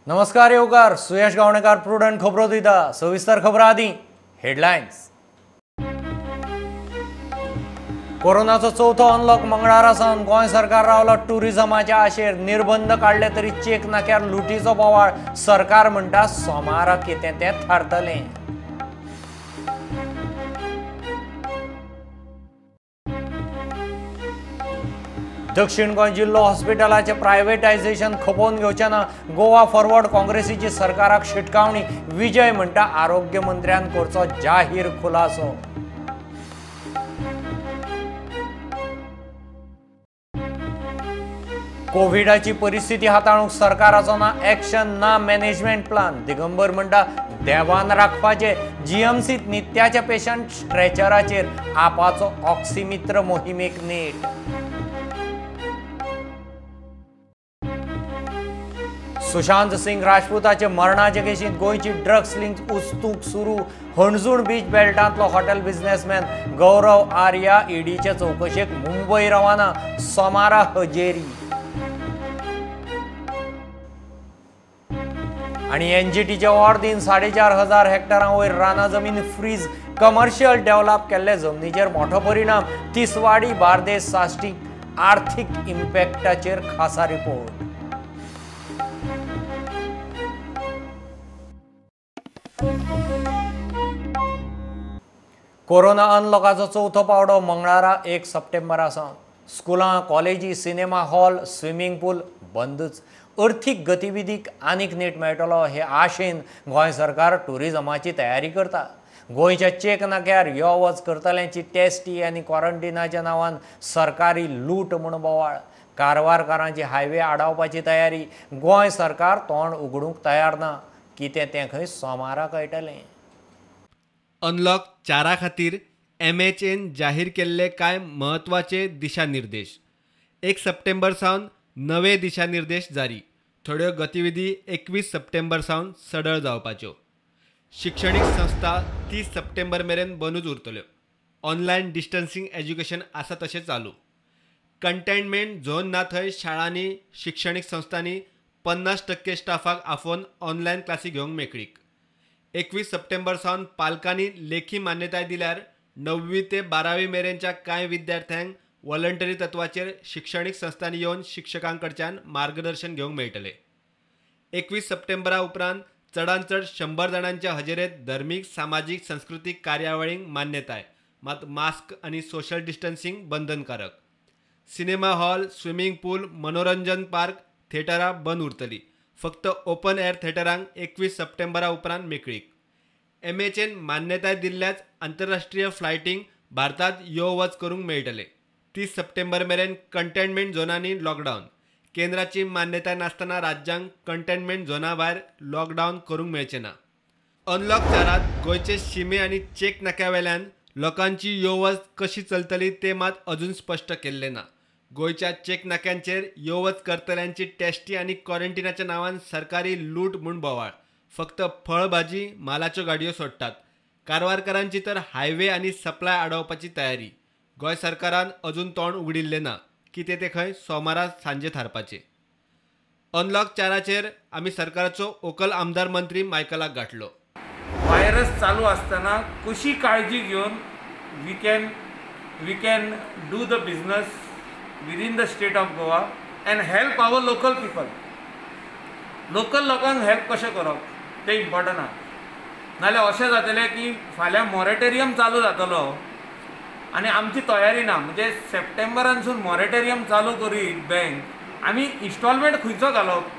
नमस्कार येवकार, सुयश गावणेकार प्रुडंट खबरो दिता. सविस्तर खबरां आदी हेडलायन्स. कोरोनाचो चवथो अनलॉक मंगळारा सावन गोंय सरकार रावला टुरिझमाच्या आशेर. निर्बंध काडले तरी चेक नाक्यार लुटीचो बोवाळ. सरकार म्हणटा सोमारा कितें तें थारतलें. दक्षिण गोंय जिल्लो हॉस्पिटलाचे प्रायव्हेटायझेशन खपोवन घेवचें ना. गोवा फॉरवर्ड काँग्रेसीची सरकाराक शिटकावणी. विजय म्हणटा आरोग्य मंत्र्यान करचो जाहीर खुलासो. कोविडाची परिस्थिती हाताळूंक सरकाराचो ना एक्शन ना मॅनेजमेंट प्लान. दिगंबर म्हणटा देवान राखपाचे. जीएमसीत नित्याचे पेशंट स्ट्रेचराचेर. आपाचो ऑक्सिमित्र मोहिमेक नेट. सुशांत सिंग राजपूताचे मरणाचे केशींत गोंयची ड्रग्स लिंक उस्तूंक सुरू. हणजूण बीच बेल्टांतलो हॉटेल बिझनेसमॅन गौरव आर्या ईडीचे चवकशेक मुंबय रवाना. सोमारा हजेरी. आनी एनजीटीचे ऑर्दीन 4,500 हेक्टरां वयर रानां जमीन फ्रीज. कमर्शियल डेव्हलप केल्ले जमनीचेर मोठो परिणाम. तिसवाडी बार्देस साश्टी आर्थीक इम्पॅक्टाचेर खासा रिपोर्ट. कोरोना अनलॉकाचो चवथो पावडो मंगळारा 1 सप्टेंबरा सावन. स्कुलां, कॉलेजी, सिनेमा हॉल, स्विमींग पूल बंदच. अर्थीक गतिविधीक आनीक नेट मेळटलो हे आशेन गोंय सरकार टुरिझमाची तयारी करता. गोंयच्या चेक नाक्यार यो वच करतल्यांची टेस्टी आनी क्वॉरंटिनाच्या नांवान सरकारी लूट म्हूण बोवाळ. कारवारकारांची हायवे आडावपाची तयारी. गोंय सरकार तोंड उगडूंक तयार ना. कितें तें खंय सोमारा कळटलें. अनलॉक 4 खातीर MHN जाहीर केल्ले कांय म्हत्वाचे दिशानिर्देश. 1 सप्टेंबर सावन नवे दिशानिर्देश जारी. थोड्यो गतिविधी 21 सप्टेंबर सावन सडळ जावपाच्यो. शिक्षणीक संस्था 30 सप्टेंबर मेरेन बंदूच उरतल्यो. ऑनलायन डिस्टन्सिंग एज्युकेशन आसा तशें चालू. कंटेनमेंट झोन ना थंय शाळांनी, शिक्षणीक संस्थांनी 50% स्टाफाक आफोवन ऑनलायन क्लासी घेवंक मेकळीक. 21 सप्टेंबर सावन पालकांनी लेखी मान्यताय दिल्यार 9वी ते 12वी मेरेनच्या कांय विद्यार्थ्यांक वॉलंटरी तत्वाचेर शिक्षणीक संस्थांनी येवन शिक्षकां कडच्यान मार्गदर्शन घेवंक मेळटलें. 21 सप्टेंबरा उपरांत चडांत चड 100 जाणांच्या हजेरेंत धर्मीक, सामाजीक, संस्कृतीक कार्यावळींक मान्यताय, मात मास्क आनी सोशल डिस्टन्सिंग बंधनकारक. सिनेमा हॉल, स्विमींग पूल, मनोरंजन पार्क, थिएटरां बंद उरतली. फक्त ओपन एअर थिएटरांक 21 सप्टेंबरा उपरांत मेकळीक. MHN मान्यताय दिल्ल्याच आंतरराष्ट्रीय फ्लायटींक भारतांत यो वच करूंक मेळटलें. 30 सप्टेंबर मेरेन कंटेनमेंट झोनांनी लॉकडावन. केंद्राची मान्यताय नासतना राज्यांक कंटेनमेंट झोना भायर लॉकडावन करूंक मेळचें ना. अनलॉक 4 गोंयचे शिमे आनी चेक नाक्या वेल्यान लोकांची यो वच कशी चलतली तें मात अजून स्पश्ट केल्लें ना. गोंयच्या चेक नाक्यांचेर यो वच करतल्यांची टेस्टी आनी क्वॉरंटिनाच्या नांवान सरकारी लूट म्हूण बोवाळ. फक्त फळभाजी, मालाच्यो गाडयो सोडटात. कारवारकारांची तर हायवे आनी सप्लाय आडावपाची तयारी. गोंय सरकारान अजून तोंड उगडिल्लें ना. कितें तें खंय सोमारा सांजे थारपाचें. अनलॉक 4 आमी सरकाराचो ओकल आमदार मंत्री मायकलाक गाठलो. व्हायरस चालू आसतना कशी काळजी घेवन we can do the business within the state of Goa and help our local people. Local लोकांक हेल्प कशें करप तें इम्पॉर्टंट आहा. नाजाल्यार अशें जातलें की फाल्यां मॉरेटोरियम चालू जातलो आनी आमची तयारी ना. म्हणजे सप्टेंबरानसून मॉरेटोरियम चालू करीत बँक, आमी इन्स्टॉलमेंट खंयचो घालप?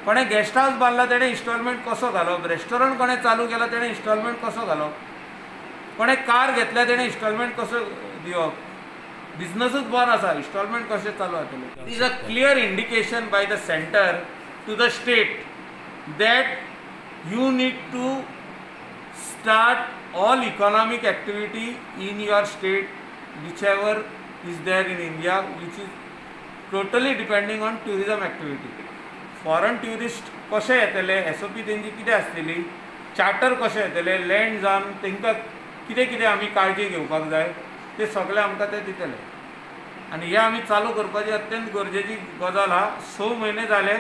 कोणें गेस्ट हावस बांदला तेणें इन्स्टॉलमेंट कसो घालप? रेस्टॉरंट कोणें चालू केला तेणें इन्स्टॉलमेंट कसो घालप? कोणें कार घेतल्या तेणें इन्स्टॉलमेंट कसो दिवप? बिझनसूच बंद आसा, इन्स्टॉलमेंट कशें चालू जातलें? It is a clear indication by the centre to the state that you need to start all economic activity in your state, whichever is there in India, which is totally depending on tourism activity. Foreign tourist कशे येतले, SOP तेंची कितें आसतली, charter कशे येतले, land जावन तेंकां कितें कितें आमी काळजी घेवपाक जाय ते सगळें आमकां ते दितले. आनी हें आमी चालू करपाची अत्यंत गरजेची गजाल आहा. 6 म्हयने जाले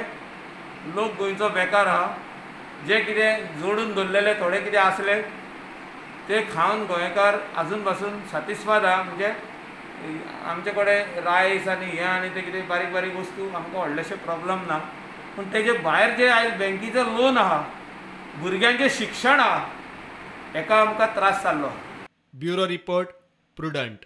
लोक गोंयचो बेकार आहा, जे कितें जोडून दवरलेले थोडे कितें आसले ते खावन गोंयकार आजून पासून सातिस्फाद आहा. म्हणजे आमचे कडेन रायस आनी हें आनी ते कितें बारीक बारीक वस्तू आमकां व्हडलेशे प्रॉब्लम ना, पूण तेजे भायर जे आयज बँकीचो लोन आहा, भुरग्यांचें शिक्षण आहा, हेका आमकां त्रास जाल्लो. Bureau report, Prudent.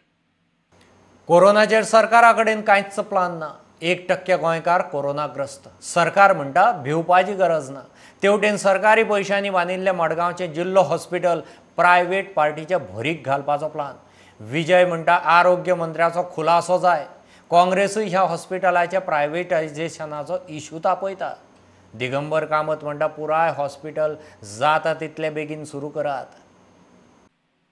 कोरोनाचेर सरकारा कडेन कांयच प्लान ना. 1% गोंयकार कोरोनाग्रस्त. सरकार म्हणटा भिवपाची गरज ना. तेवटेन सरकारी पयशांनी बांदिल्लें मडगांवचें जिल्लो हॉस्पिटल प्रायव्हेट पार्टीच्या भरीक घालपाचो प्लान. विजय म्हणटा आरोग्य मंत्र्याचो खुलासो जाय. काँग्रेसूय ह्या हॉस्पिटलाच्या प्रायव्हेटायझेशनाचो इशू तापयता. दिगंबर कामत म्हणटा पुराय हॉस्पिटल जाता तितले बेगीन सुरू करात.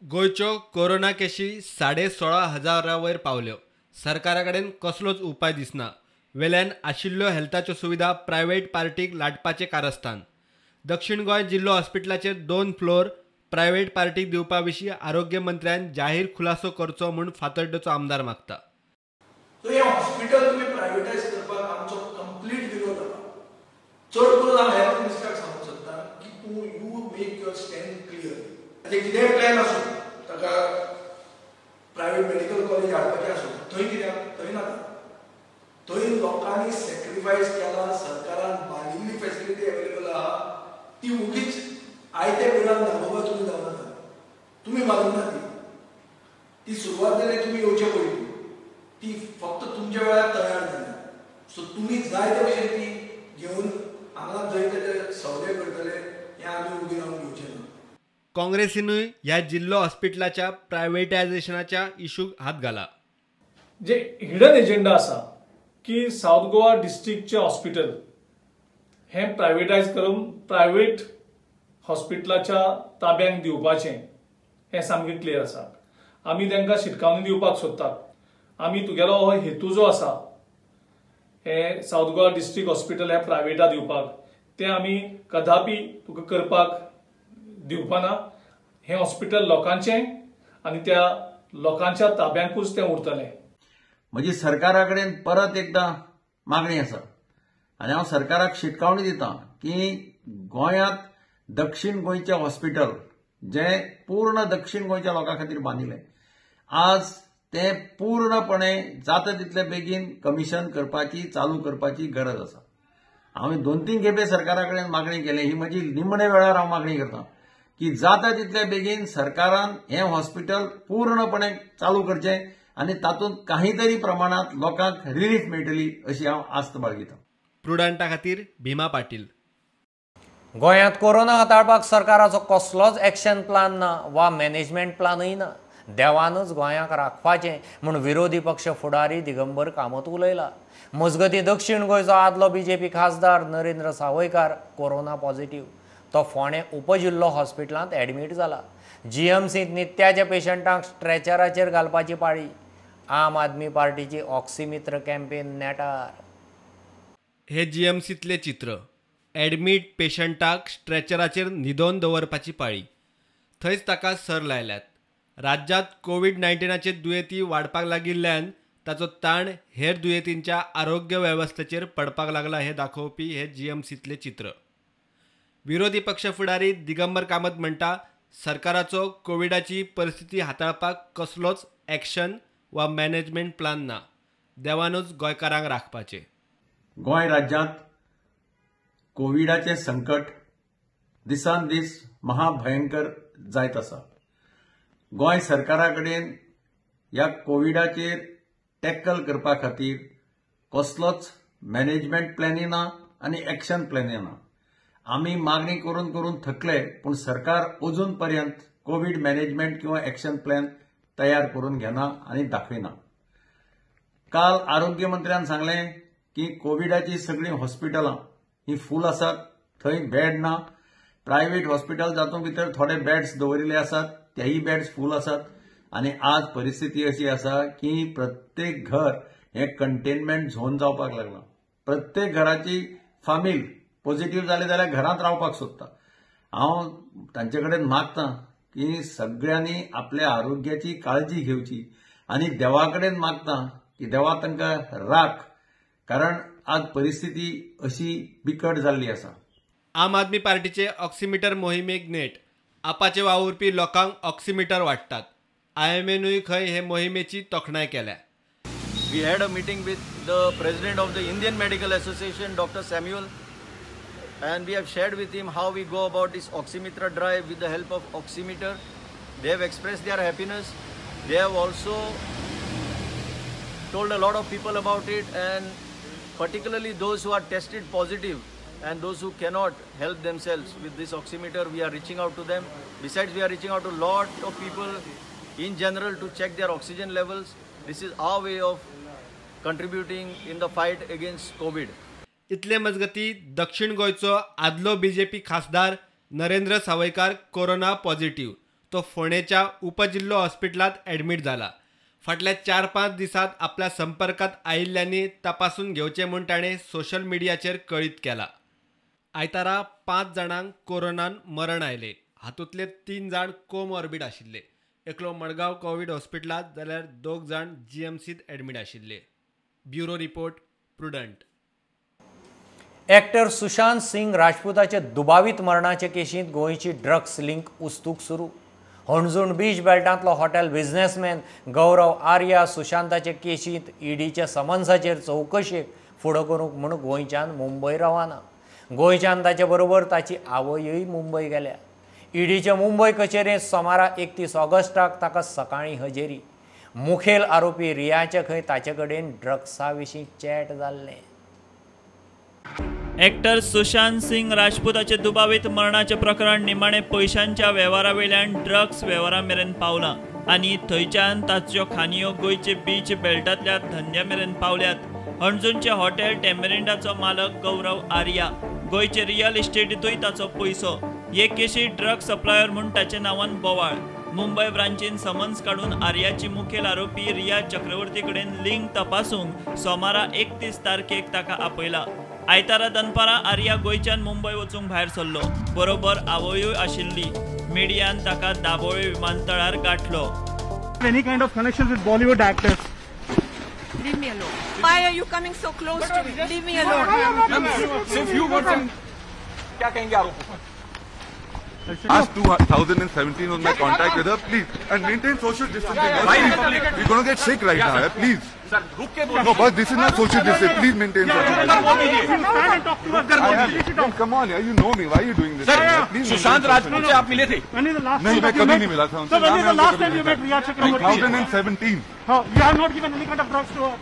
गोंयच्यो कोरोना केशी 16,500 वयर पावल्यो. सरकारा कडेन कसलोच उपाय दिसना. वेल्यान आशिल्ल्यो हेल्थाच्यो सुविधा प्रायव्हेट पार्टीक लाटपाचें कारस्थान. दक्षिण गोंय जिल्लो हॉस्पिटलाचेर 2 फ्लोर प्रायव्हेट पार्टीक दिवपा विशीं आरोग्य मंत्र्यान जाहीर खुलासो करचो म्हूण फातर्डेचो आमदार मागता. हें हॉस्पिटल तुमी प्रायव्हेटायज करपाक आमचो कंप्लीट विरोध आसा. चड करून हांव हेल्थ मिनिस्टराक सांगूंक सोदता की तूं you make your stand clear. ताचें कितेंय प्लॅन आसूं, ताका प्रायव्हेट मेडिकल कॉलेज हाडपाचें आसूं, थंय कित्याक थंय नाका. थंय लोकांनी सॅक्रिफायस केला, सरकारान बांदिल्ली फॅसिलिटी अवेलेबल आहा, ती उगीच आयत्या बिळान दाखोवपा तुमी जावं नाका. तुमी बांदूंक ना ती, ती सुरवात जाली तुमी येवचे पयलीं, ती फक्त तुमच्या वेळार तयार जाली. सो तुमी जाय ते भशेन ती घेवन हांगा जंय तेजे सौदे करतले हें आमी उगी रावन घेवचें ना. काँग्रेसीनूय ह्या जिल्लो हॉस्पिटलाच्या प्रायव्हेटायझेशनाच्या इशूक हात घाला. जे हिडन एजेंडा आसा की सावथ गोवा डिस्ट्रिक्टचें हॉस्पिटल हें प्रायव्हेटायज करून प्रायव्हेट हॉस्पिटलाच्या ताब्यांक दिवपाचें हें सामकें क्लियर आसा. आमी तांकां शिटकावणी दिवपाक सोदतात. आमी तुगेलो हो हेतू जो आसा हें सावथ गोवा डिस्ट्रिक्ट हॉस्पिटल हें प्रायव्हेटा दिवपाक, तें आमी कदापी तुका करपाक दिवपाना. हें हॉस्पिटल लोकांचें आनी त्या लोकांच्या ताब्यांकूच तें उरतलें. म्हजी सरकारा कडेन परत एकदां मागणी आसा आनी हांव सरकाराक शिटकावणी दितां की गोंयांत दक्षिण गोंयचें हॉस्पिटल जें पूर्ण दक्षिण गोंयच्या लोकां खातीर बांदिल्लें, आज तें पूर्णपणे जाता तितले बेगीन कमिशन करपाची, चालू करपाची गरज आसा. हांवें 2-3 खेपे सरकारा कडेन मागणी केली, ही म्हजी निमणे वेळार हांव मागणी करता की जाता तितले बेगीन सरकारान हें हॉस्पिटल पूर्णपणे चालू करचें आनी तातूंत काही तरी प्रमाणांत लोकांक रिलीफ मेळटली अशी हांव आस्त बाळगितां. प्रुडंटा खातीर भीमा पाटील. गोंयांत कोरोना हाताळपाक सरकाराचो कसलोच एक्शन प्लान ना वा मॅनेजमेंट प्लानूय ना. देवानूच गोंयांक राखपाचें म्हूण विरोधी पक्ष फुडारी दिगंबर कामत उलयला. मजगतीं दक्षिण गोंयचो आदलो बीजेपी खासदार नरेंद्र सावयकार कोरोना पॉझिटिव्ह. तो फोंडें उपजिल्लो हॉस्पिटलांत एडमीट जाला. जीएमसींत नित्याच्या पेशंटांक स्ट्रेचराचेर घालपाची पाळी. आम आदमी पार्टीची ऑक्सिमित्र कॅम्पेन नेटार. हे जीएमसींतलें चित्र. एडमीट पेशंटाक स्ट्रेचराचेर न्हिदोवन दवरपाची पाळी. थंयच ताका सर लायल्यात. राज्यांत कोवीड-19 दुयेंती वाडपाक लागिल्ल्यान ताचो ताण हेर दुयेंतींच्या आरोग्य वेवस्थेचेर पडपाक लागला हें दाखोवपी हे जीएमसींतलें चित्र. विरोधी पक्ष फुडारी दिगंबर कामत म्हणटा सरकाराचो कोविडाची परिस्थिती हाताळपाक कसलोच एक्शन वा मॅनेजमेंट प्लान ना. देवानूच गोंयकारांक राखपाचें. गोंय राज्यांत कोविडाचें संकट दिसान दीस महाभयंकर जायत आसा. गोंय सरकारा कडेन ह्या कोविडाचेर टॅकल करपा खातीर कसलोच मॅनेजमेंट प्लॅनय ना आनी एक्शन प्लॅनय ना. आमी मागणी करून करून थकले, पूण सरकार अजून पर्यंत कोवीड मॅनेजमेंट किंवा एक्शन प्लॅन तयार करून घेना आनी दाखयना. काल आरोग्य मंत्र्यान सांगलें की कोविडाची सगळीं हॉस्पिटलां ही फूल आसात, थंय बेड ना. प्रायव्हेट हॉस्पिटल जातूंत भितर थोडे बेड्स दवरिल्ले आसात, तेय बेड्स फूल आसात. आनी आज परिस्थिती अशी आसा की प्रत्येक घर हें कंटेनमेंट झोन जावपाक लागलां. प्रत्येक घराची फामील पॉझिटिव्ह जाले जाल्यार घरांत रावपाक सोदता. हांव तांचे कडेन मागता की सगळ्यांनी आपल्या आरोग्याची काळजी घेवची आनी देवा कडेन मागता की देवा तांकां राख, कारण आज परिस्थिती अशी बिकट जाल्ली आसा. आम आदमी पार्टीचे ऑक्सिमीटर मोहिमेक नेट. आपाचे वावुरपी लोकांक ऑक्सिमीटर वांट्टात. आयएमएनूय खंय हे मोहिमेची तोखणाय केल्या. We had a meeting with the president of the Indian Medical Association, Dr. Samuel, and we have shared with him how we go about this Oximitra drive with the help of oximeter. They have expressed their happiness. They have also told a lot of people about it, and particularly those who are tested positive and those who cannot help themselves with this oximeter, we are reaching out to them. Besides, we are reaching out to a lot of people in general to check their oxygen levels. This is our way of contributing in the fight against COVID. इतले मजगती दक्षिण गोंयचो आदलो BJP खासदार Narendra Sawaikar corona positive. तो फोंडेच्या उपजिल्लो हॉस्पिटलांत admit जाला. फाटल्या 4-5 दिसांत आपल्या संपर्कात आयिल्ल्यांनी तपासून घेवचें म्हूण ताणें सोशल मिडियाचेर कळीत केला. आयतारा 5 जाणांक कोरोनान मरण आयलें. हातूंतले 3 जाण कोमॉर्बिड आशिल्ले. एकलो मडगांव कोवीड हॉस्पिटलांत जाल्यार 2 जाण जीएमसींत ॲडमीट आशिल्ले. Bureau report, Prudent. Actor Sushant Singh राजपूताचे दुबावीत मरणाचे केशींत गोंयची ड्रग्स लिंक उस्तूक सुरू. हणजूण बीच बेल्टांतलो हॉटेल बिझनेसमॅन गौरव आर्या सुशांताचे केशींत ईडीच्या समन्साचेर चवकशेक फुडो करूंक म्हूण गोंयच्यान मुंबय रवाना. गोंयच्यान ताचे बरोबर ताची आवयूय मुंबय गेल्या. ईडीचे मुंबय कचेरेंत सोमारा 31 ऑगस्टाक ताका सकाळीं हजेरी. मुखेल आरोपी रियाचे खंय ताचे कडेन ड्रग्सा विशीं चॅट जाल्लें. एक्टर सुशांत सिंग राजपूताचे दुबावीत मरणाचें प्रकरण निमाणे पयशांच्या वेव्हारा वयल्यान ड्रग्स वेव्हारा मेरेन पावलां आनी थंयच्यान ताच्यो खाणयो गोंयचे बीच बेल्टांतल्या धंद्या मेरेन पावल्यात. हणजूणचे हॉटेल टेमरिंडाचो मालक गौरव आर्या, गोंयचे रियल इस्टेटींतूय ताचो पयसो. हे केशी ड्रग सप्लायर म्हूण ताचे नांवान बोवाळ. मुंबय ब्रांचीन समन्स काडून आर्याची मुखेल आरोपी रिया चक्रवर्ती कडेन लिंक तपासूंक सोमारा 31 तारखेक ताका आपयला. आयतारा दनपारां आर्या गोंयच्यान मुंबय वचूंक भायर सरलो. बरोबर आवयूय आशिल्ली. मिडियान ताका दाबोळे विमानतळार गाठलो. Any kind of connections with Bollywood actors? Leave me alone. Why are you coming so close to me? Leave me alone. Say few words and क्या कहेंगे आरोपों? Last 2017 was my contact with her, please, and maintain social distancing. We're going to get sick right now, please. No, but this is not social distancing. Please maintain social distancing. Come on, you know me. Why are you doing this? Sir, Sushant Rajput से आप मिले थे? नहीं, मैं कभी नहीं मिला था उनसे. Sir, when is the last time you met Riya Chakraborty? 2017. You have not given any kind of drugs to her.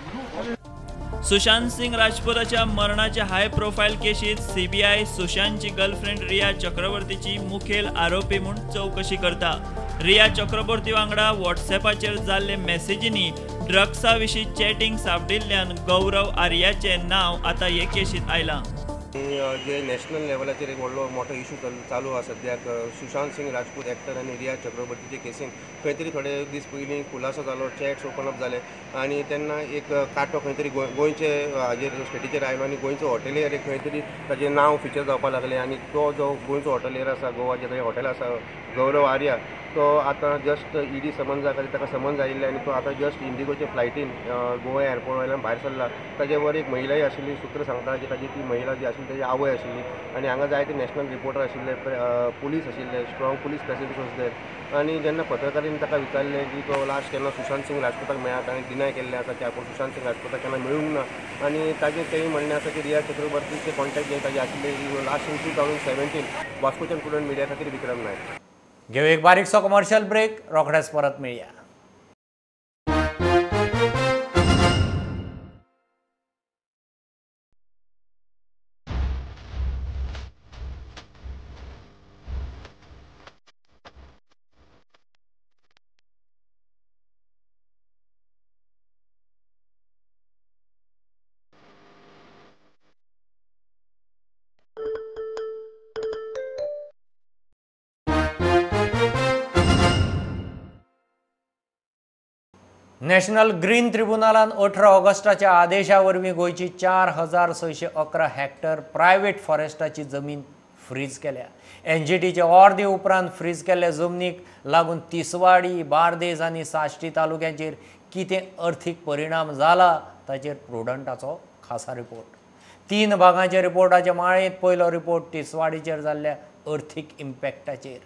Sushant Singh राजपूताच्या मरणाच्या हाय प्रोफायल केशीत सीबीआय सुशांतची गर्लफ्रेंड रिया चक्रवर्तीची मुखेल आरोपी म्हूण चवकशी करता. रिया चक्रवर्ती वांगडा व्हॉट्सएपाचेर जाल्ले मॅसेजींनी ड्रग्सा विशीं चॅटिंग सांपडिल्ल्यान गौरव आर्याचें नांव आतां हे केशींत आयलां. जे नॅशनल लेवलाचेर एक व्हडलो मोठो इशू चालू आसा सद्याक, सुशांत सिंग राजपूत एक्टर आनी रिया चक्रवर्तीचे केसीन खंय तरी थोडे दीस पयलीं खुलासो जालो, चॅट्स ओपन अप जाले आनी तेन्ना एक कांटो खंय तरी गोंयचे हाजेर स्टेटीचेर आयलो आनी गोंयचो हॉटेलियर खंय तरी ताजें नांव फिचर जावपाक लागलें आनी तो जो गोंयचो हॉटेलियर आसा, गोवाचें ताजें हॉटेल आसा गौरव आर्या, तो आतां जस्ट ईडी समन्सा खातीर ताका समन्स आयिल्लें आनी तो आतां जस्ट इंडिगोचे फ्लायटीन गोवा एअरपोर्ट वयल्यान भायर सरला. ताजे वर एक महिलाय आशिल्ली, सूत्र सांगता की ताजी ती महिला जी आशिल्ली ताजी आवय आशिल्ली आनी हांगा जायते नॅशनल रिपोर्टर आशिल्ले, पुलीस आशिल्ले, strong police presence was there. आनी जेन्ना पत्रकारांनी ताका विचारलें की तो लास्ट केन्ना सुशांत सिंग राजपूताक मेळ्ळा, ताणें डिनाय केल्लें आसा की आपूण सुशांत सिंग राजपूताक केन्ना मेळूंक ना आनी ताजें तेंय म्हणणें आसा की रिया चक्रवर्तीचे कॉन्टॅक्ट जे ताजे आशिल्ले लास्ट इन 2017 वास्कोच्यान प्रुडंट मिडिया खातीर विक्रम नायक. घेऊ एक बारीकसो कमर्शियल ब्रेक, रोखडेच परत मेळया. नॅशनल ग्रीन ट्रिब्युनलान 18 ऑगस्टाच्या आदेशा वरवीं गोंयची 4611 हॅक्टर प्रायव्हेट फॉरेस्टाची जमीन फ्रीज केल्या. एनजीटीचे ऑर्दी उपरांत फ्रीज केल्ल्या जमनीक लागून तिसवाडी, बार्देज आनी साश्टी तालुक्यांचेर कितें अर्थीक परिणाम जाला ताचेर प्रुडंटाचो खासा रिपोर्ट. तीन भागांचे रिपोर्टाचे माळेंत पयलो रिपोर्ट तिसवाडीचेर जाल्ल्या अर्थीक इम्पॅक्टाचेर.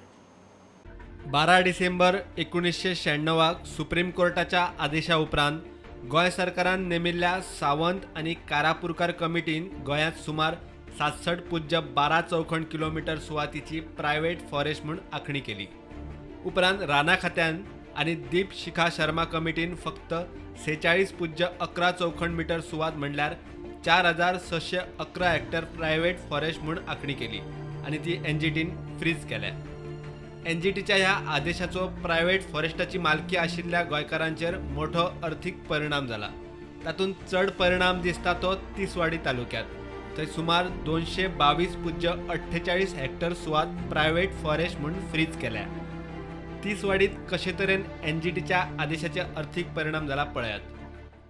12 डिसेंबर 1996 सुप्रीम कोर्टाच्या आदेशा उपरांत गोंय सरकारान नेमिल्ल्या सावंत आनी कारापुरकार कमिटीन गोंयांत सुमार 67.12 चौखण किलोमिटर सुवातीची प्रायव्हेट फॉरेस्ट म्हूण आखणी केली. उपरांत राना खात्यान आनी दीप शिखा शर्मा कमिटीन फक्त 46.11 चौखण मिटर सुवात म्हणल्यार 4611 हेक्टर प्रायव्हेट फॉरेस्ट म्हूण आखणी केली आनी ती एनजीटीन फ्रीज केल्या. एनजीटीच्या ह्या आदेशाचो प्रायव्हेट फॉरेस्टाची मालकी आशिल्ल्या गोंयकारांचेर मोठो अर्थीक परिणाम जाला. तातूंत चड परिणाम दिसता तो तिसवाडी तालुक्यांत. थंय सुमार 222.48 हेक्टर सुवात प्रायव्हेट फॉरेस्ट म्हूण फ्रीज केल्या. तिसवाडीत कशे तरेन एनजीटीच्या आदेशाचे अर्थीक परिणाम जाला पळयात.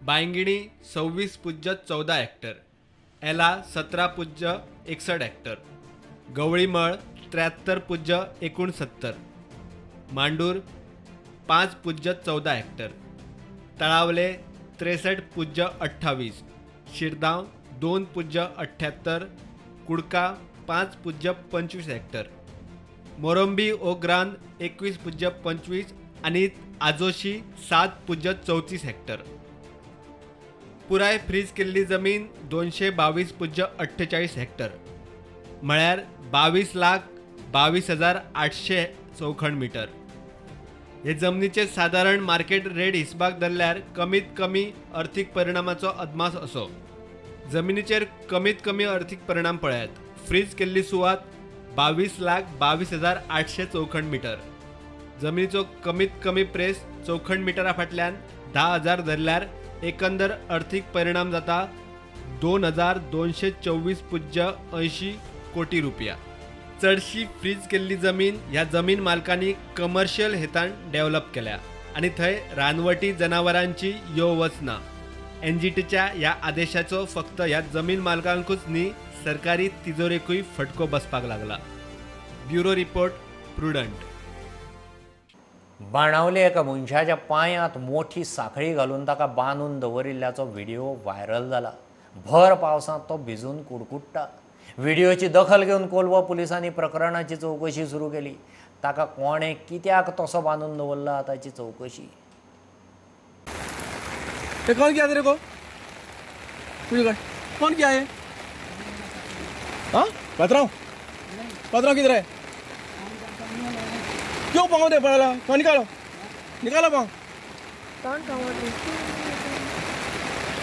बांयगिणी 26.14 हेक्टर, एला 17.61 हेक्टर, गवळीमळ 73.69, मांडूर 5.14 हेक्टर, तळावले 63.28, शिरदांव 2.78, कुडका 5.25 हेक्टर, मोरंबी ओग्रान 21.25 आनी आजोशी 7.34 हेक्टर. पुराय फ्रीज केल्ली जमीन 222.48 हेक्टर म्हळ्यार 22,22,800 चौखण मिटर. हे जमनीचे सादारण मार्केट रेट हिसबाक धरल्यार कमीत कमी अर्थीक परिणामाचो अदमास असो. जमिनीचेर कमीत कमी अर्थीक परिणाम पळयात. फ्रीज केल्ली सुवात 22,22,800 चौखण मिटर, जमिनीचो कमीत कमी प्रेस चौखण मिटरा फाटल्यान 10,000 धरल्यार एकंदर अर्थीक परिणाम जाता 2,224.80 कोटी रुपया. चडशी फ्रीज केल्ली जमीन ह्या जमीन मालकांनी कमर्शियल हेतान डेव्हलप केल्या आनी थंय रानवटी जनावरांची यो वच ना. एनजीटीच्या ह्या आदेशाचो फक्त ह्या जमीन मालकांकूच न्ही, सरकारी तिजोरेकूय फटको बसपाक लागला. Bureau report, Prudent. Benaulim एका मनशाच्या पांयांत मोठी साखळी घालून ताका बांदून दवरिल्ल्याचो व्हिडिओ व्हायरल जाला. भर पावसांत तो भिजून कुडकुडटा. व्हिडिओची दखल घेवन कोलवा पुलिसांनी प्रकरणाची चवकशी सुरू केली. ताका कोणें कित्याक तसो बांदून दवरला ताची चवकशी. कौन किया तेरे को? कौन किया है? हाँ, पतराव पतराव किधर है? क्यों पाँव दे पड़ा? कौन निकालो, निकालो पाँव.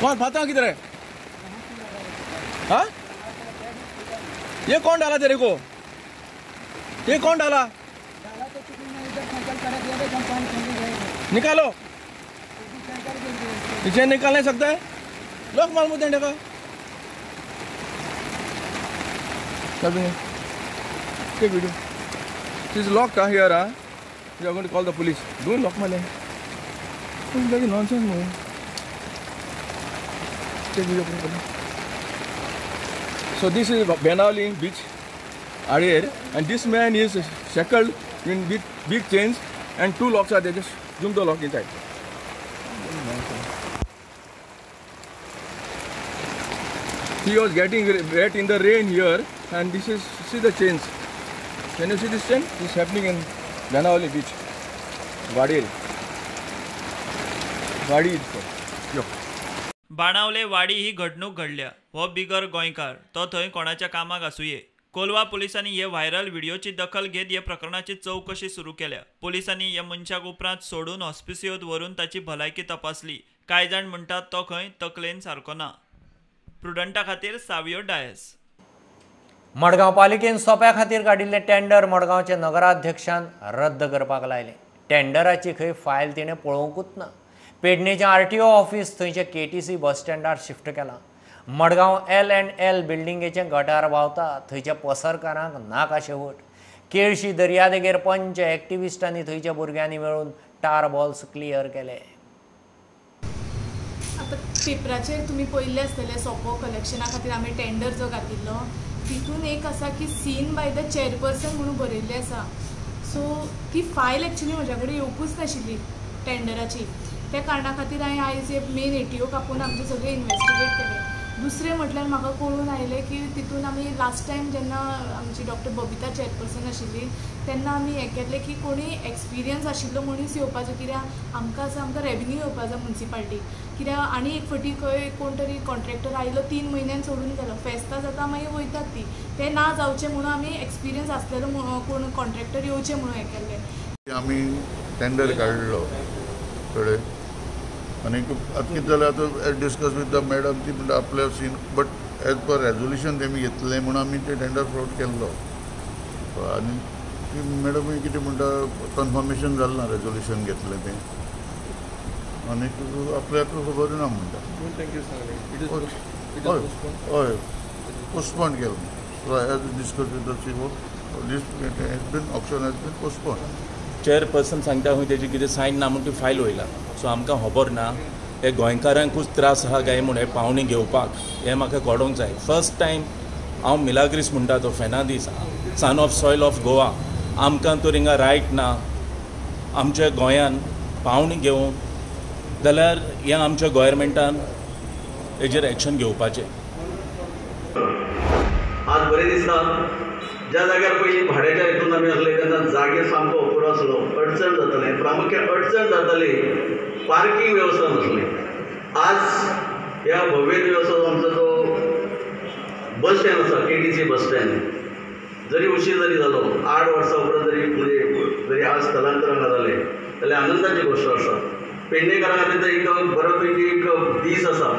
कौन पतराव किधर है? हाँ, ये कौन डाला तेरे को? ये कौन डाला? निकालो, इसे निकाल नहीं सकता है? लोग माल मुद्दे का Take video. This is locked here. Huh? You are going to call the police. Don't lock my leg. Don't bloody nonsense, man. Take video. So this is Benaulim beach area, and this man is shackled in big, big chains, and two locks are there. Just zoom the lock inside. He was getting wet in the rain here, and this is, see the chains. Can you see this chain? This is happening in Benaulim beach, Vadel. Wadi itself. Yo. Benaulim वाडी ही घडणूक घडल्या. हो बिगर गोंयकार, तो थंय कोणाच्या कामाक आसुये. कोलवा पुलिसांनी हे व्हायरल व्हिडिओची दखल घेत हे प्रकरणाची चवकशी सुरू केल्या. पुलिसांनी ह्या मनशाक उपरांत सोडून हॉस्पिसियोत व्हरून ताची भलायकी तपासली. कांय जाण म्हणटात तो खंय तकलेन सारको ना. प्रुडंटा खातीर सावियो डायस. मडगांव पालिकेन सोप्या खातीर काडिल्लें टेंडर मडगांवचे नगराध्यक्षान रद्द करपाक लायलें. टेंडराची खंय फायल तिणें पळोवंकूच ना. पेडणेचें आरटीओ ऑफिस थंयचे केटीसी बस स्टँडार शिफ्ट केलां. मडगांव L&L बिल्डिंगेचें गटार व्हांवता, थंयच्या पसरकारांक नाका शेवट. केळशी दर्यादेगेर पंच एक्टिविस्टांनी थंयच्या भुरग्यांनी मेळून टार बॉल्स क्लियर केले. आतां पेपराचेर तुमी पळयल्लें आसतलें, सोपो कलेक्शना खातीर आमी टेंडर जो घातिल्लो तितून एक आसा की सीन बाय the chairperson म्हणून बरयल्लें आसा. सो ती फायल एक्चुली म्हज्या कडेन येवकूच नाशिल्ली टेंडराची. त्या कारणा खातीर हांवें आयज हे मेन एटीओक आपोवन आमचें सगळें इन्वेस्टिगेट केलें. दुसरें म्हटल्यार म्हाका कळून आयलें की तितून आमी लास्ट टायम जेन्ना आमची डॉक्टर बबिता चेअरपर्सन आशिल्ली तेन्ना आमी हें केल्लें की कोणी एक्सपिरियन्स आशिल्लो मनीस येवपाचो, कित्याक आमकां आसा आमकां रेवेन्यू येवपा जाय मुन्सिपाल्टीक, कित्याक आनी एक फावटी खंय कोण तरी कॉन्ट्रॅक्टर आयलो 3 म्हयन्यान सोडून गेलो, फेस्तां जाता मागीर वयतात ती, तें ना जावचें म्हणून आमी एक्सपिरियन्स आसलेलो कोण कॉन्ट्रॅक्टर येवचें म्हणून हें केल्लें. आमी टेंडर काडलो कळ्ळें आनी आतां कितें जालें आतां डिस्कस विथ the madam, ती म्हणटा आपल्या scene but as per resolution तेमी घेतलें म्हणून आमी तें टेंडर फ्लोट केल्लो आनी ती मॅडम कितें म्हणटा कन्फर्मेशन जालें ना रेजोल्युशन घेतलें तें आनी आपल्याक खबर ना म्हणटा. हय हय पोस्टपोन केलें. So as discuss with the CEO this has been option has been postpone. Chairperson सांगता खंय तेजी कितें सायन ना म्हूण ती फायल वयला, सो आमकां खबर ना हे गोंयकारांकूच त्रास आहा काय म्हूण हे पावणी घेवपाक, हें म्हाका कळोंक जाय. फर्स्ट टायम हांव मिलाग्रीस म्हणटा तो Fernandes, son of soil of Goa, आमकां तर हिंगा रायट ना आमच्या गोंयान पावणी घेवंक, जाल्यार हें आमच्या गोवोरमेंटान हेजेर एक्शन घेवपाचें. आज बरें दिसता ज्या जाग्यार पयलीं भाड्याच्या हितून आमी आसले तेन्ना जागे सामको अपुरो आसलो, अडचण जातालें, प्रामुख्यान अडचण जाताली पार्कींग वेवस्था नासली. आज ह्या भव्य दिवसाचो आमचो जो बस स्टँड आसा, KTC bus stand, जरी उशीर जरी जालो 8 वर्सां उपरांत जरी म्हणजे जरी आज स्थलांतर हांगा जालें जाल्यार आनंदाची गोश्ट आसा. पेडणेकारां खातीर तर एक बरो पैकी एक दीस आसा.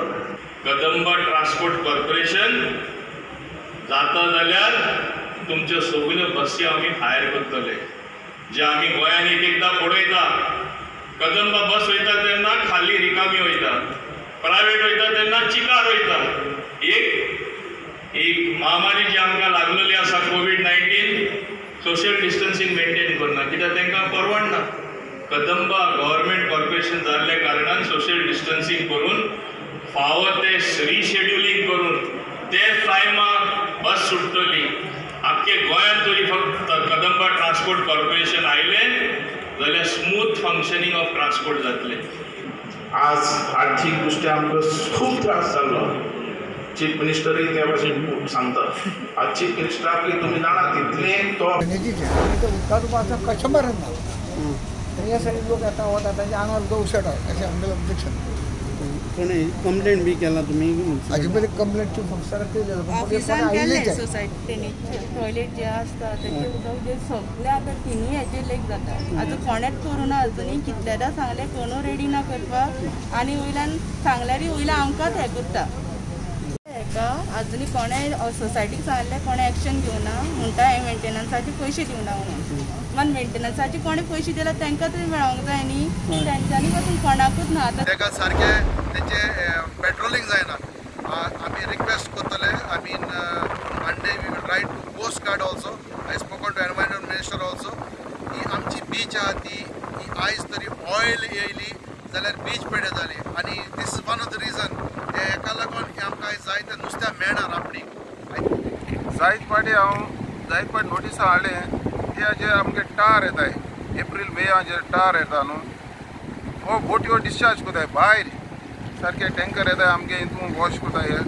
कदंबा ट्रान्सपोर्ट कॉर्पोरेशन जाता जाल्यार तुमच्यो सगल्यो बसी आमी हायर करतले, जे आमी गोंयान एक एकदां पळयता कदंबा बस वयता तेन्ना खाली रिकामी वयता, प्रायवेट वयता तेन्ना चिकार वयता. एक एक महामारी जी आमकां लागलेली आसा COVID-19, social distancing maintain करना कित्याक तांकां परवडना. कदंबा गव्हर्मेंट कॉर्पोरेशन जाल्ल्या कारणान सोशल डिस्टन्सिंग करून फावो ते रिशेड्युलींग करून ते टायमार बस सुट्टली. आख्खे गोंयांत तरी फक्त कदंबा ट्रान्सपोर्ट कॉर्पोरेशन आयलें जाल्यार स्मूथ फंक्शनींग ऑफ ट्रान्सपोर्ट जातलें. आज आर्थीक दृश्ट्या आमकां खूब त्रास जाल्लो, चीफ मिनिस्टरूय त्या भाशेन सांगता. आज चीफ मिनिस्टराकूय तुमी जाणा तितलें तो उदकाचो कशें मरण ना, हे सायडीन लोक येता वता तांच्या आंगार उदक उसळटा अशें आमगेलें ऑब्जेक्शन. कोणी कंप्लेंट बी केला तुमी? हाजे पयलीं कंप्लेंट चीफ ऑफिसराक केली, ऑफिसान केल्लें. सोसायटीनी टॉयलेट जे आसता तेचे उदक जे सगळे आतां तिनूय हेचेर लेक जाता. आतां कोणेंच करूं ना अजुनूय, कितलेदां सांगलें कोणू रेडी ना करपाक, आनी वयल्यान सांगल्यारूय वयल्यान आमकांच हें करता. हेका अजुनूय कोणें सोसायटीक सांगलें कोणें एक्शन घेवना म्हणटा, हें मेंटेनन्साचे पयशे दिवना म्हणून. पण मेंटेनन्साचे कोणें पयशे दिल्यार तांकां तरी मेळोंक जाय न्ही, तेंच्यांनी पासून कोणाकूच ना. आतां ताका सारकें तेंचें पेट्रोलिंग जायना. आमी रिक्वेस्ट करतले, I mean Monday we will write to coast guard also, I spoken to environment minister also. ही आमची बीच आहा ती आयज तरी ऑयल येयली जाल्यार बीच पेडे जाली आनी this is one of the reason. हेका लागून आमकां आयज जाय तें नुस्त्या मेळना रापणी. जायत फावटी हांव जायत फावटी नोटिसां हाडलें ते जे आमगे टार येताय एप्रील मे जे टार येता न्हू, हो बोटयो डिस्चार्ज करताय भायर, सारके टँकर येताय आमगे हितून वॉश करताय हे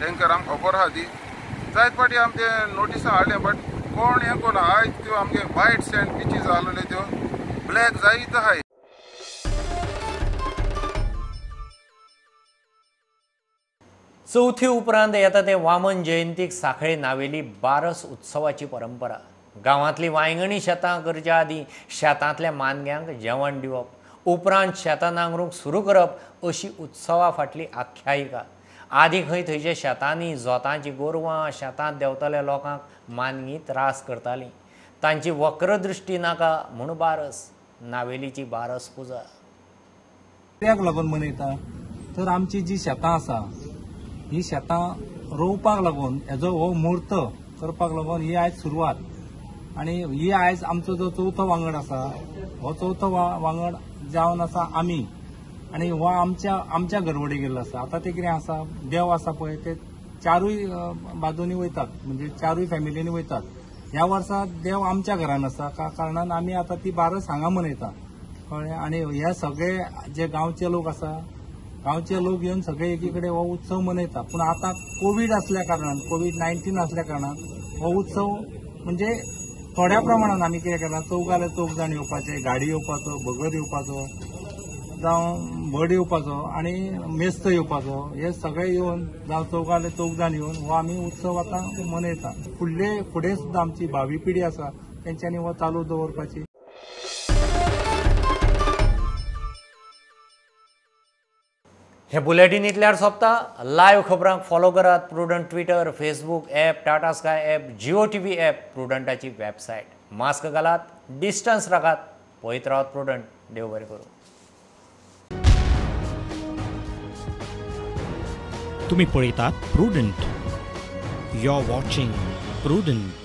टँकर, आमकां खबर आहा ती. जायत फावटी आम ते नोटिसां हाडलें बट कोण हें कोण आयज त्यो आमगे वायट सँड बिचीस आहलेल्यो त्यो ब्लॅक जायत आहाय. चवथी उपरांत येता ते वामन जयंतीक सांखळे नावेली बारस उत्सवाची परंपरा. गांवांतली वांयगणी शेतां करच्या आदीं शेतांतल्या मानग्यांक जेवण दिवप, उपरांत शेतां नांगरूंक सुरू करप अशी उत्सवा फाटली आख्यायिका. आदीं खंय थंयच्या शेतांनी जोतांची गोरवां शेतांत देंवतल्या लोकांक मानगीं त्रास करतालीं, तांची वक्रदृश्टी नाका म्हूण बारस, नावेलीची बारस पुजा. कित्याक लागून मनयता तर आमची जी शेतां आसा ही शेतां रोवपाक लागून हेजो हो म्हूर्त करपाक लागून ही आयज सुरवात. आनी ही आयज आमचो जो चवथो वांगड आसा हो चवथो वांगड जावन आसा आमी, आनी हो आमच्या आमच्या गरवडी गेल्लो आसा. आतां ते कितें आसा, देव आसा पळय ते चारूय बाजूंनी वयतात, म्हणजे चारूय फॅमिलींनी वयतात. ह्या वर्सा देव आमच्या घरान आसा कारणान आमी आतां ती बारस हांगा मनयता, कळ्ळें. आनी हे सगळे जे गांवचे लोक आसा गांवचे लोक येवन सगळे एकी कडेन हो उत्सव मनयता. पूण आतां कोवीड आसल्या कारणान, कोवीड-19 आसल्या कारणान हो उत्सव म्हणजे थोड्या प्रमाणान आमी कितें केलां, चौगाले चौग जाण येवपाचे, गाडी येवपाचो, भगत येवपाचो, जावं भट येवपाचो आनी मेस्त येवपाचो, हे सगळे येवन जावं चौगाले चौग जाण येवन हो आमी उत्सव आतां मनयता. फुडले फुडें सुद्दां आमची भावी पिढी आसा तेंच्यांनी हो चालू दवरपाची. हे बुलेटीन इतल्यार सोंपता. लायव्ह खबरांक फॉलो करात Prudent Twitter, Facebook app, Tata Sky app, Jio TV app, प्रुडंटाची website. Mask घालात, डिस्टन्स राखात, पळयत रावात प्रुडंट. देव बरें करूं. तुम्ही पळयतात Prudent. You are watching Prudent.